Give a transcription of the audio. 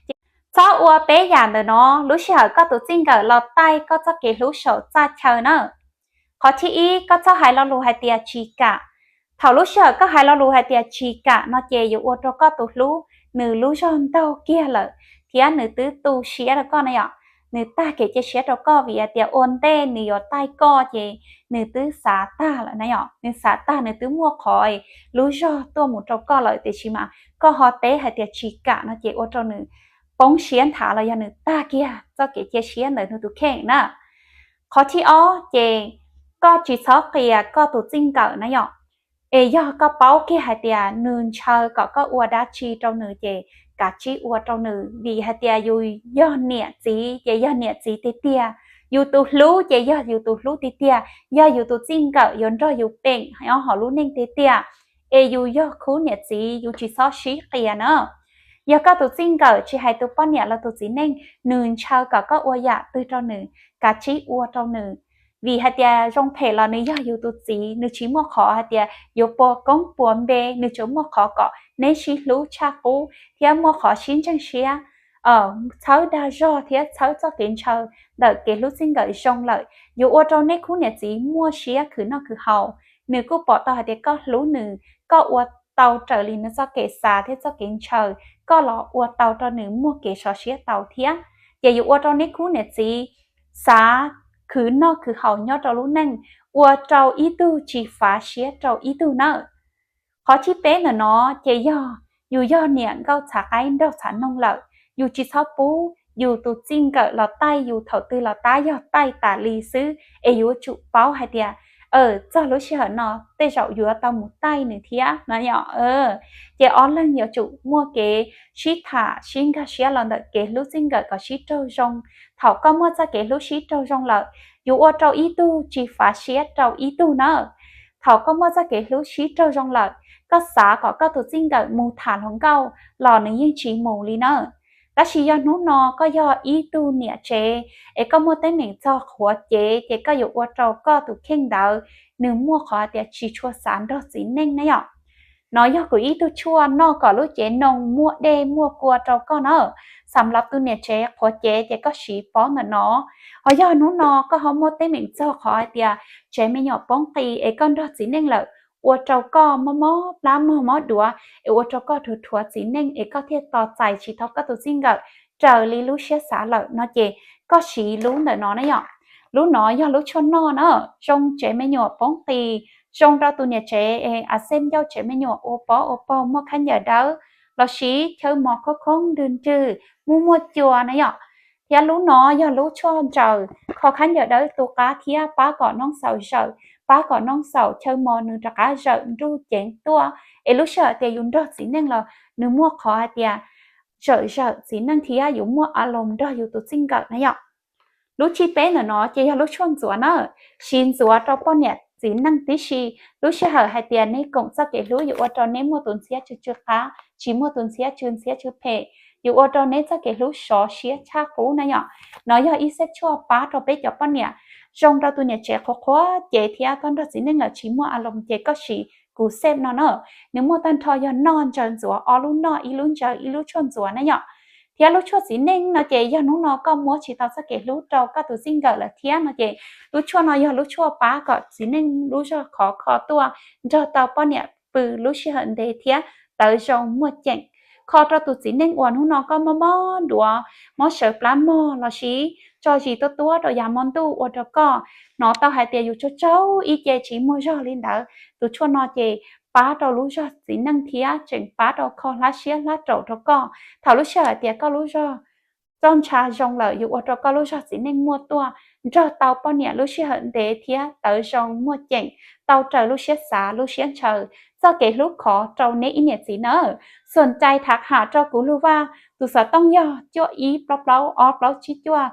Ces txhob ua peb yam ntawm no lub sij hawm koj tus txij nkawm los taij koj txoj kev hlub saum txaj chaw na. Qhov thib ib, koj txhob hais lo lus hais tias tsis kam. Thaum lub sij hawm koj hais lo lus hais tias tsis kam no ces yuav ua rau koj tus hlub nws lub zog ntaug kiag lawm, thiab nws twb tu siab rau koj na yom. Nws tag kev cia siab rau koj vim hais tias ua ntej nws yuav taij koj ces nws twb xav tag lawm na yom. Nws xav tag, nws twb muaj qhov lub zog tuaj mus rau koj lawm, tiam sis mas koj ho teb hais tias tsis kam no ces ua rau nws poob siab nthav los yog nws tag kiag txoj kev cia siab ntawm nws tus kheej na. Qhov thib ob ces koj tsis txhob qias koj tus txij nkawm na yom. Es yog koj paub kiag hais tias nws ntshaw kom koj ua dab tsi rau nws ces kav tsij ua rau nws, vim hais tias yus yog niam txiv ces yog niam txiv tiag tiag, yus tus hlub ces yog yus tus hlub tiag tiag, yog yus tus txij nkawm yuav nrog yus peem nyob hauv lub neej tiag tiag. Es yus yog khub niam txiv yus tsis txhob sib qias na. Yog koj tus txij nkawm tsis hais tus poj niam los tus txiv neej nws ntshaw kom koj ua yam twg rau nws, kav tsij ua rau nws. Vim hais tias zoo phem los nws yog yus tus txiv, nws tsis muaj qhov hais tias yuav puas koob puas npe, nws tsuas muaj qhov kom neb sib hlub tshaj qub thiab muaj qhov sib ntseeg siab, txhawb dag zog thiab txhawb txoj kev ntshaw ntawm kev hlub txij nkawm zoo lawm, yuav ua rau neb khub niam txiv muaj siab khwv noj khwv haus. Nws kuj pom tau hais tias koj hlub nws, koj ua tau raws li nws txoj kev xav thiab txoj kev ntshaw, koj los ua tau rau nws muaj kev sov siab tau thiab. Ces yuav ua rau neb khub niam txiv xav khwv noj khwv haus nyob rau lub neej, ua rau ib tug tsis fav siab rau ib tug nawb. Qhov thib peb ntawm no ces yog yus yog niam nkauj txhav qaib nraug txhav noog lawm, yus tsis txhob pub yus tus txij nkawm los taij yus thaum twg los tab yog taij tas li xwb, es yuav tsum paub hais tias txog lub sij hawm no tej zaum yuav tau mus taij nws thiab no yom. Ces ob leeg yuav tsum muaj kev sib tham sib nkag siab los ntawm kev hlub txij nkawm kom sib raug zoo. Thaum koj muaj txoj kev hlub sib raug zoo lawm, yuav ua rau ib tug tsis fav siab rau ib tug nawb. Thaum koj muaj txoj kev hlub sib raug zoo lawm, koj xav kom koj tus txij nkawm mus tham hluas nkauj los nws yeej tsis mus li nawb. Tab sis yog hnub no koj yog ib tug niam tsev es koj muaj teeb meem txog qhuav cev ces koj yuav ua rau koj tus kheej ntawd nws muaj qhov tias tsis tshua xav nrog txiv neej na yom. No yog kuv ib tug tshuaj noj kom lub cev noo muaj dej muaj kua rau koj na. Xam lav tus niam tsev qhuav cev ces koj siv pob ntawm no. Ho yog hnub no koj ho muaj teeb meem txog qhov hais tias tsev me nyuam poob qis es koj nrog txiv neej lawm, ua rau koj mob mob plab mob mob duav es ua rau koj rhuav rhuav txiv neej es koj thiaj tos txais tsis tau koj tus txij nkawm raws li lub siab xav lawm no ces koj siv lub ntawm no na yom. Lub no yog lub tshuaj noj na, zoo tsev me nyuam poob qis, zoo rau tus niam tsev es a xej ncauj tsev me nyuam ua pob ua paug muaj khaub ncaws dawb, los sis chaw mos khoob khoob nrwg nrwg, muaj muaj cua na yom. Thiab lub no yog lub tshuaj ntsaws kho khaub ncaws dawb tu qab thiab pab kom noob xaus zawm, pab kom noob xaus chaw mos nws rov qab zawm nruj ceev tuaj, es lub sij hawm tias yus nrog txiv neej los nws muaj qhov hais tias zawm zawm txiv neej thiab yus muaj a loos nrog yus tus txij nkawm na yom. Lub thib peb ntawm no ces yog lub tshuaj ntxuav na, siv ntxuav rau poj niam txiv neej tib si. Lub sij hawm hais tias neb koom txoj kev hlub yuav ua rau neb muaj tus ntxhiab tsw tsw qab, tsis muaj tus ntxhiab tsw ntxhiab tsw phem, yuav ua rau neb txoj kev hlub sov siab tshaj qub na yom. No yog ib xeb tshuaj pab rau peb cov poj niam, zoo rau tus niam tsev qhuav qhuav cev thiab koj nrog txiv neej lawm tsis muaj a loos ces koj siv kuv xeb no na. Nws muaj tag nrho yog noj ntsaws ntxuav, ob lub noj ib lub ntsaws ib lub tshuaj ntxuav na yom. Thiab lub tshuaj txiv neej no ces yog hnub no koj muab tsis tau txoj kev hlub rau koj tus txij nkawm lawm thiab no ces lub tshuaj no yog lub tshuaj pab kom txiv neej lub zog khov kho tuaj nrog tau poj niam pw lub sij hawm ntev thiab tawv zoo muaj ceem. Kho rau tus txiv neej uas hnub no koj mob mob duav, mob sawv plab mog los sis tso zis tuab tuab rau yav hmo ntuj ua rau koj hnov tau hais tias yus tsaug tsaug ib ce tsis muaj zog li ntawd. Tus tshuaj no ces pab rau lub zog txiv neej thiab tseem pab rau kho hlab siab hlab raum rau koj. Thaum lub sij hawm tias koj lub zog txoj ntsha zoo lawm yuav ua rau koj lub zog txiv neej muaj tuaj nrog tau poj niam lub sij hawm ntev thiab tawv zoo muaj ceem, tau raws lub siab xav lub siab ntshaw. Txoj kev hlub khov rau neb ib niam txiv nawb. Xuam cai tham ham rau kuv lub vaj, tus xov tooj yog cuaj ib plaub plaub ob plaub tsib cuaj,